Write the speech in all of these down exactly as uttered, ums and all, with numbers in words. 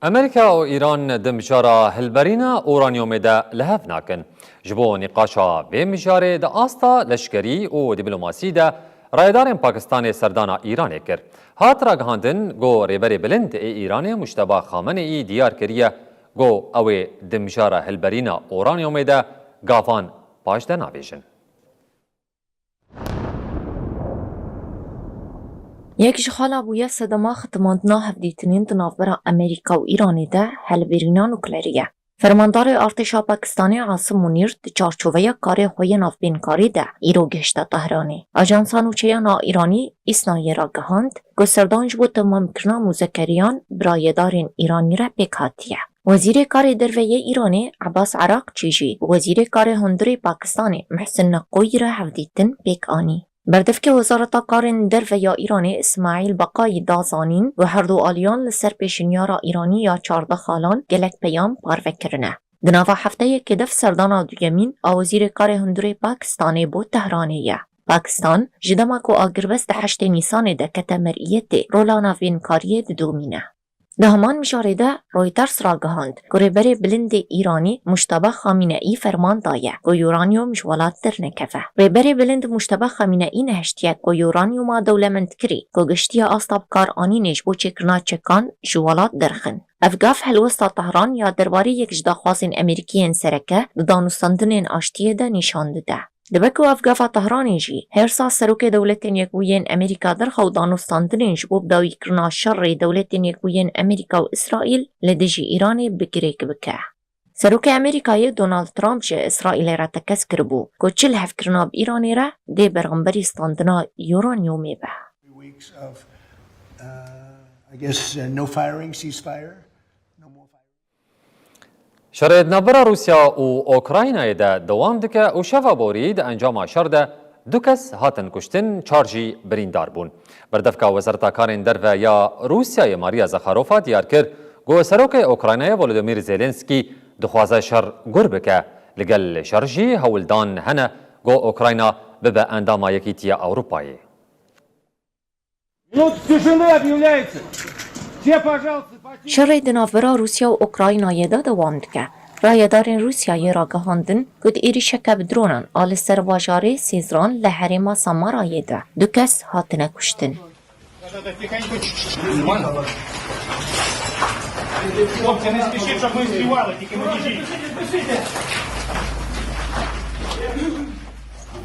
Amerîka û Îran di mijara hilberîna uranyomê de li hev nakin. Ji bo nîqaşa vê mijarê di asta leşkerî û dîplomasî de rayedarên Pakistanê serdana Îranê kir. Hat ragihandin ku Rêberê Bilind ê Îranê Mujteba Xameneî diyar kiriye ku ew ê di mijara hilberîna uranyomê de gavan paş de navêjin. Yek ji xala bûye sedema xitimandina hevdîtinên di navbera Amerîka û Îranê de helbirîna nuklerî ye. Fermandarê artêşa Pakistanê Asim Munîr di çarçoveya karê xwe yê navbênkarî de îro gihişte Tehranê. Ajansa nûçeyan a Îranî, Îsnayê ragihand ku serdan ji bo temamkirina muzekeriyan bi rayedarên Îranî re pêk hatiye. Wezîrê Karê Derve yê Îranê Ebas Erakçî jî û Wezîrê Karê Hundirê Pakistanê Muhsin Neqoyî re hevdîtin pêk anî. Berdevkê Wezareta Karên Derve ya Îranê Îsmaîl Beqayî da zanîn ku her du aliyan li ser pêşinyara Îranî ya çardeh xalan gelek peyam parve kirine. Di nava hefteyekê de serdana duyemîn a Wezîrê Karê Hundirê Pakistanê bo Tehranê ye. Pakistan ji dema ku agirbest di heştê Nîsanê de kete meriyetê, rola navbênkariyê didomîne. Di heman mijarê de Reuters ragihand ku Rêberê Bilindê Îranî Mujteba Xamîneî ferman daye ku uranyum ji welat dernekeve. Rêberê Bilind Mujteba Xamîneî nehiştiye ku uranyuma dewlemendkirî ku giştiye asta bikaranînê ji bo çêkirina çekan ji welat derxin. Ev gav helwesta Tehran ya derbarê yek ji daxwazên Amerîkî yên sereke di danûstandinên aştiyê de nîşan dide. Dibe ku ev gava Tehranê jî hêrsa Serokê Dewletên Yekbûyên Amerîka derxe û danûstandinên ji bo bidawîkirina şerê Dewletên Yekbûyên Amerîka û Îsraîl li dijî Îranê bi girêk bike. Serokê Amerîkayê Donald Trump ji Îsraîlê re tekez kiribû ku çi lihevkirina bi Îranê re dê berxemberî standina uranyumê be. Weeks of, uh, I guess, uh, no firing, ceasefire, no more firing. Şerê di navbera Rûsya û Ukraynayê de dewam dike û şeva borî di encama şer de du kes hatin kuştin, çar jî birîndar bûn. Berdevka Wezareta Karên Derve ya Rûsyayê Maria Zakharova diyar kir ku Serokê Ukraynayê Volodymyr Zelensky dixwaze şer gur bike. Li gel şer jî hewldan hene ku Ukrayna bibe endama Yekîtiya Ewropayê. Минута тишины объявляется. Все, пожалуйста, потише. Şerê di navbera Rûsya û Ukraynayê de dewam dike. Rayedarên Rûsyayê ragihandin ku di êrîşeke bi dronan a li ser bajarê Sêzran li herêma Samarayê de du kes hatine kuştin. Хлопці, не спішіть, щоб ми співали, тільки не біжіть.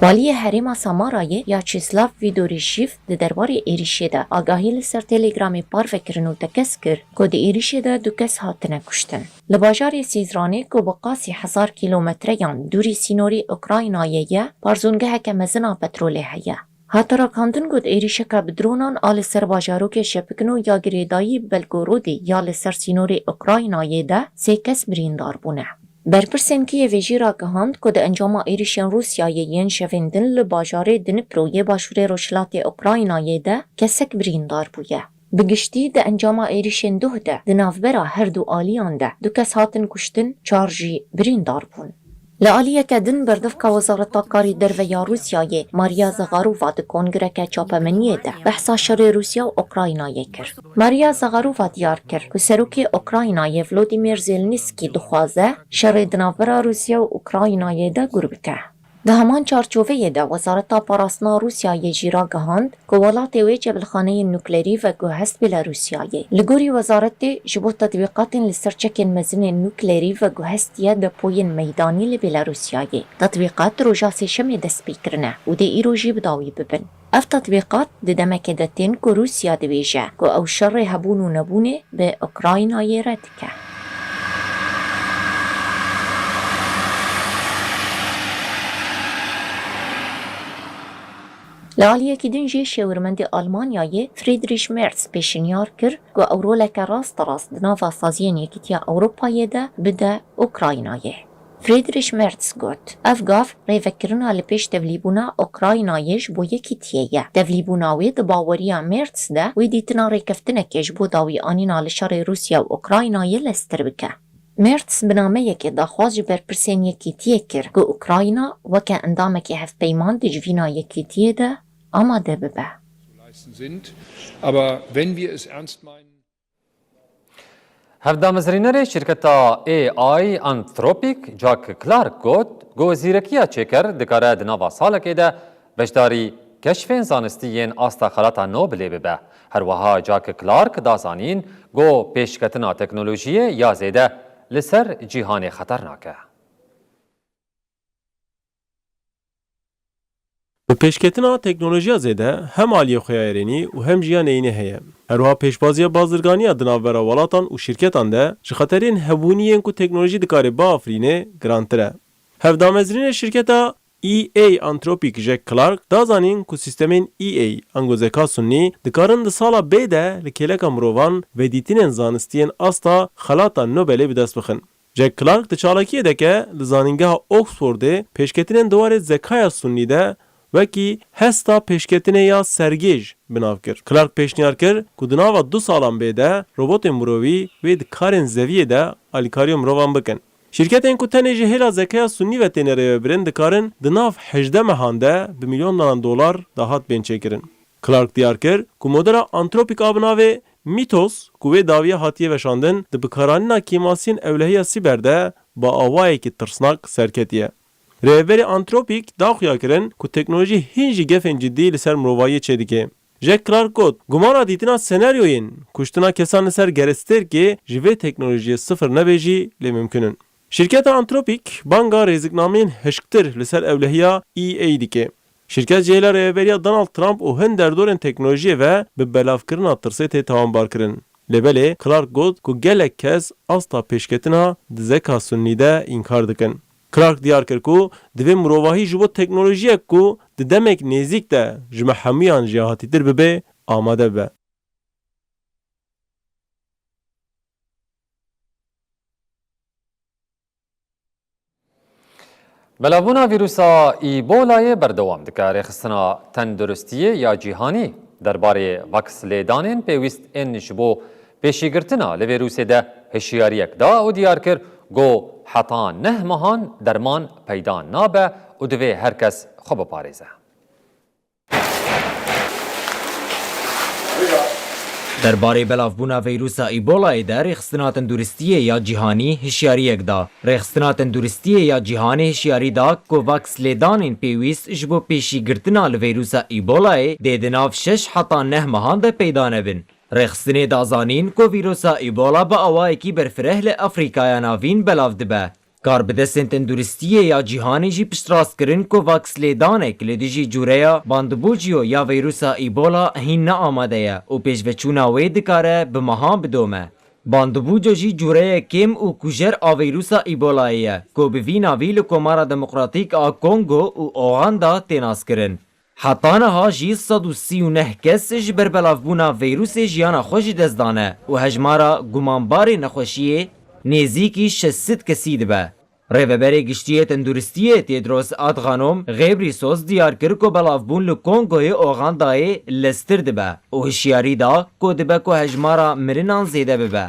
Waliyê herêma Samarayê Vyacheslav Fedorişîv di derbarê êrîşê de agahî li ser Telegramê parve kirin û tekez kir ku di êrîşê de du kes hatine kuştin. Li bajarê Sîzranê ku bi qasî hezar kîlometreyan dûrî sînorê Ukraynayê ye, parzûngeheke mezin a petrolê heye. Hate ragihandin ku di êrîşeke bi dronan a li ser bajarokê Şepikno ya girêdayî Belgorodê ya li ser sînorê Ukraynayê de sê kes birîndar bûne. Berpirsên Kîevê jî ragihand ku di encama êrîşên Rûsyayê yên şevên din li bajarê Dnipro yê başûrê rojhilatê Ukraynayê de kesek birîndar bûye. Bi giştî di encama êrîşên doh de di navbera her du aliyan de du kes hatin kuştin, çar jî birîndar bûn. Li aliyeke din berdevka Wezareta Karê Derve ya Rûsyayê Maria Zagarova di kongreke çapemeniyê de behsa şerê Rûsya û Ukraynayê kir. Maria Zagarova diyar kir ku Serokê Ukraynayê Volodymyr Zelensky dixwaze şerê di navbera Rûsya û Ukraynayê de gur bike. Di heman çarçoveyê de Wezareta Parastina Rûsyayê jî ragihand ku welatê wê cebilxaneyên nuklerî veguhest Belarûsyayê. Li gorî wezaretê, ji bo tetbîqatên li ser çekên mezin ên nuklerî veguhestiye depoyên meydanî li Belarûsyayê. Tetbîqat roja Sêşemê dest pê kirine û dê îro jî bi dawî bibin. Ev tetbîqat di demekê de tên ku Rûsya dibêje ku ew şerê hebûn û nebûnê bi Ukraynayê re dike. Li aliyekî din jî şêwirmendê Almanyayê Friedrich Merz pêşinyar kir ku ew roleke rasterast di nava saziyên Yekîtiya Ewropayê de bide Ukraynayê. Friedrich Merz got, ev gav rêvekirina li pêş tevlîbûna Ukraynayê ji bo Yekîtiyê ye. Tevlîbûna wê di baweriya Merz de wê dîtina rêkeftinekê ji bo dawîanîna li şerê Rûsya û Ukraynayê lestir bike. Merz bi nameyekê daxwaz ji berpirsên Yekîtiyê kir ku Ukrayna weke endamekî hevpeyman di civîna Yekîtiyê de amade bibe. Leisten sind. Aber wenn wir es ernst meinen, Hevdamezrînerê şîrketa A I Anthropic, Jack Clark, got ku zîrekiya çêker dikare di nava salekê de beşdarî keşfên zanistî yên asta xelata Nobelê bibe. Her wiha Jack Clark da zanîn ku pêşketina teknolojiyê ya zêde li ser cîhanê xeternak e. Bi pêşketina teknolojiya zêde hem aliyê xwe ya erênî û hem jî ya neyînê heye. Her wiha pêşbaziya bazirganiya di navbera welatan û şîrketan de ji xeterên hebûnî yên ku teknolojî dikare biafirîne girantir e. Hevdamezrînê şîrketa A I Anthropic Jack Clark da zanîn ku sîstemên A I, ango zeka sunnî, dikarin di sala bê de li kêleka mirovan vedîtinên zanistî yên asta xelata Nobelê bi dest bixin. Jack Clark di çalakiyê de ke li Zanîngeha Oxfordê pêşketinên di warê zekaya sunnî de wekî hesta pêşketinê ya sergêj bi nav kir. Clark pêşniyar kir ku di nava du salan bê de robotên mirovî wê di karên zeviyê de alîkariya mirovan bikin. Şîrketên ku tenê ji hêla zekaya sunnî ve têne rêvebirin dikarin di nav hejdeh mehan de bi milyonan dolar dahat bên çêkirin. Clark diyar kir ku modela Anthropic a bi navê Mythos ku wê dawiya hatiye veşandin, di bikaranîna kêmasiyên ewlehiya sîber de bi awayekî tirsnak serketiye. Rêveberê Anthropic da xuya kirin ku teknolojî hîn jî gefên cidî li ser mirovahiyê çêdike. Jack Clark got, gumana dîtina senaryoyên kuştina kesan li ser gerestêrkê ji vê teknolojiyê sifir nebe jî lê mimkun in. Şîrketa Anthropic banga rêziknameyên hişktir li ser ewlehiya E A dike. Şîrket ji hêla rêveberiya Donald Trump û hin derdorên teknolojiyê ve bi belavkirina tirsê tê tawanbarkirin. Lê belê Clark got ku gelek kes asta pêşketina di zeka sunnî de înkar dikin. Clark diyar kir ku divê mirovahî ji bo teknolojiyek ku di demek nêzîk de ji me hemûyan jêhatîtir bibe, amade bibe. Belavbûna vîrusa Ebolayê berdewam dike. Rêxistina Tenduristiyê ya Cîhanî derbarê vakslêdanên pêwîst ên ji bo pêşîgirtina li vîrusê de hişyariyek da û diyar kir ku heta neh mehan derman peyda nabe û divê her kes xwe biparêze. Derbarê belavbûna veyrusa Ebolayê de Rêxistina Tenduristiyê ya Cîhanî hişyariyek da. Rêxistina Tenduristiyê ya Cîhanê hişyarî da ku vakslêdanên pêwîst ji bo pêşîgirtina li veyrusa Ebolayê dê di nav şeş heta neh mehan de peyda nebin. Rêxistinê da zanîn ku vîrusa Ebola bi awayekî berfireh li Afrîkaya Navîn belav dibe. Karbidestên tenduristiyê ya cîhanê jî piştrast kirin ku vakslêdanek li dijî cûreya bandibûcîyo ya veyrusa Ebola hîn ne amade ye û pêşveçûna wê dikare bi mehan bidome. Bandibûco jî cûreyek kêm û kujer a veyrusa Ebolayê ye ku bi vî navî li Komara Demokratîk a Kongo û Oganda tê naskirin. Heta niha jî sed û sî û neh kes ji ber belavbûna veyrûsê jiyana xwe ji dest dane û hejmara gumanbarê nexweşiyê nêzîkî şeş sed kesî dibe. Rêveberê Giştî yê Tenduristiyê Tedros Adhanom Ghebreyesus diyar kir ku belavbûn li Kongoyê Ogandayê leztir dibe û hişyarî da ku dibe ku hejmara mirinan zêde bibe.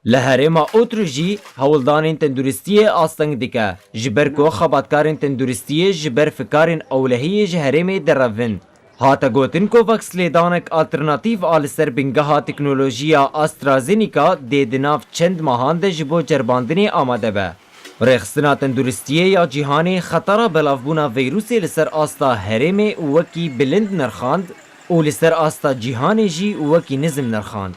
Li herêma Utru jî hewldanên tenduristiyê asteng dike, ji ber ku xebatkarên tenduristiyê ji ber fikarên ewlehiyê ji herêmê derevin. Hate gotin ku vakslêdanek alternatîf a li ser bingeha teknolojiya AstraZeneca dê di nav çend mehan de ji bo ceribandinê amade be. Rêxistina Tenduristiyê ya Cîhanê xetara belavbûna veyrûsê li ser asta herêmê wekî bilind nirxand û li ser asta cîhanê jî wekî nizm nirxand.